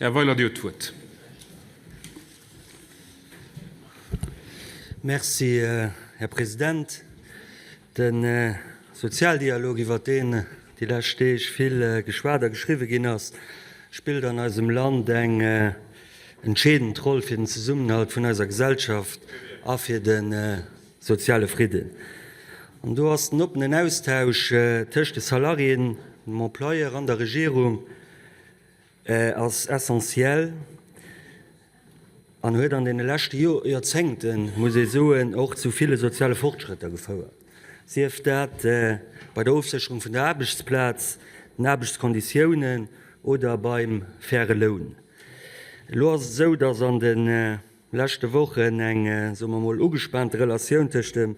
Här Weiler, Dir hutt d'Wuert. Merci, Här President. De Sozialdialog, iwwer deen déi lescht Deeg vill geschwat a geschriwwe ginn ass, spillt an eisem Land eng entscheedend Roll fir den Zesummenhalt vun eiser Gesellschaft a fir de soziale Fridden. An do ass den oppenen Austausch tëscht de Salariéen, dem Employeur an der Regierung ass essentiell an huet an deene leschte Joerzéngten, muss ee soen, och zu ville soziale Fortschrëtter gefouert, sief dat bei der Ofsécherung vun der Aarbechtsplaz, den Aarbechtskonditiounen oder beim faire Loun. Elo ass et esou, dass an de leschte Wochen eng, soe mer emol, ugespaante Relatioun tëscht dem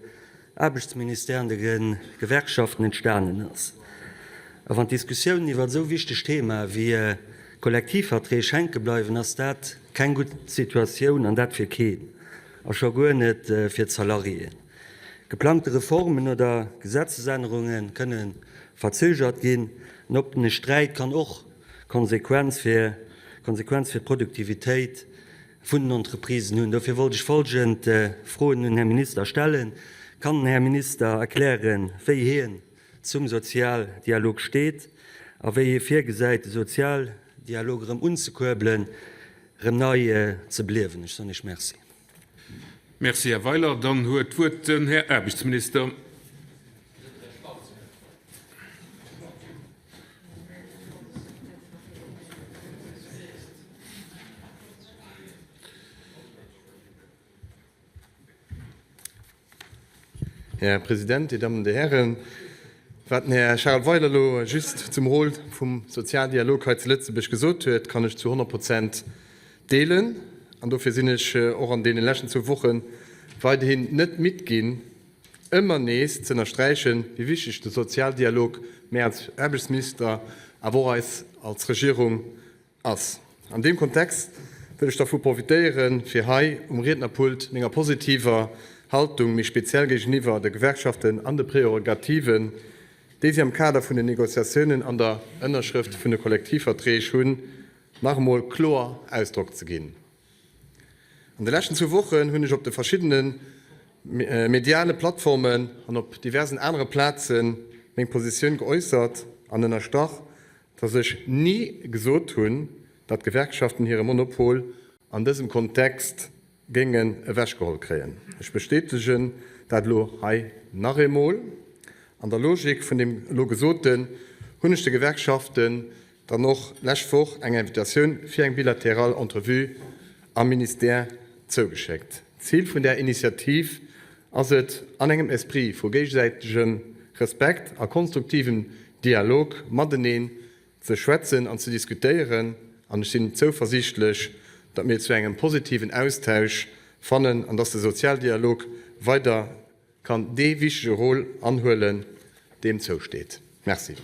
Aarbechtsministère an de Gewerkschaften entstanen ass. A wann d'Diskussiounen iwwer esou wichteg Themae wéi Kollektivverträg hänke bleiwen, ass dat keng gutt Situatioun, an dat fir keen, a scho guer net fir d'Salariéen. Geplangte Reformen oder Gesetzesännerunge kënne verzögert ginn. En oppene Sträit kann och Konsequenz fir d'Produktivitéit vun den Entreprisen hunn. Dofir wollt ech folgend Froen un den Här Minister stellen, Kann den Här Minister erklären, wéi hien zum Sozialdialog steet a wéi hie virgesäit, de Sozialdialog erëm unzekuerbelen, erëm nei ze beliewen? Ech soen Iech Merci. Merci, Här Weiler. Dann huet d'Wuert den Här Aarbechtsminister. Här President, Dir Dammen, Dir Hären, wat den Här Charles Weiler elo just zum Rôle vum Sozialdialog hei zu Lëtzebuerg gesot huet, kann ech zu 100 Prozent deelen. An dofir sinn ech och an deene leschten zwou Woche weiderhin net midd ginn, ëmmer nees z'ënnersträichen, wéi wichteg de Sozialdialog mär als Aarbechtsminister, awer och eis als Regierung ass. An deem Kontext wëll ech dervu profitéieren, fir hei um Riednerpult menger positiver Haltung, méi speziell géigeniwwer de Gewerkschaften an de Prérogativen, déi si am Kader vun den Négociatiounen an der Ënnerschrëft vun de Kollektivverträg hunn, nach emol kloer Ausdrock ze ginn. An de leschten zwou Wochen hunn ech op de verschiddene mediale Plattformen an op diversen anere Plaze meng Positioun geäussert an ënnerstrach, datt ech ni gesot hunn, datt d'Gewerkschaften hire Monopol an dësem Kontext géingen ewechgeholl kréien. Ech bestätegen dat elo hei nach eemol. An der Logik vun deem elo Gesoten hunn ech de Gewerkschaften dann och lescht Woch eng Invitatioun fir eng bilateral Entrevue am Ministère zougeschéckt. Zil vun där Initiativ ass et, an engem Esprit vu géigesäitegem Respekt a konstruktivem Dialog mateneen ze schwätzen an ze diskutéieren. An ech sinn zouversiichtlech, datt mir zu engem positiven Austausch fannen an datt de Sozialdialog weider kann dee wichtege Rôle anhuelen, deem zousteet. Merci.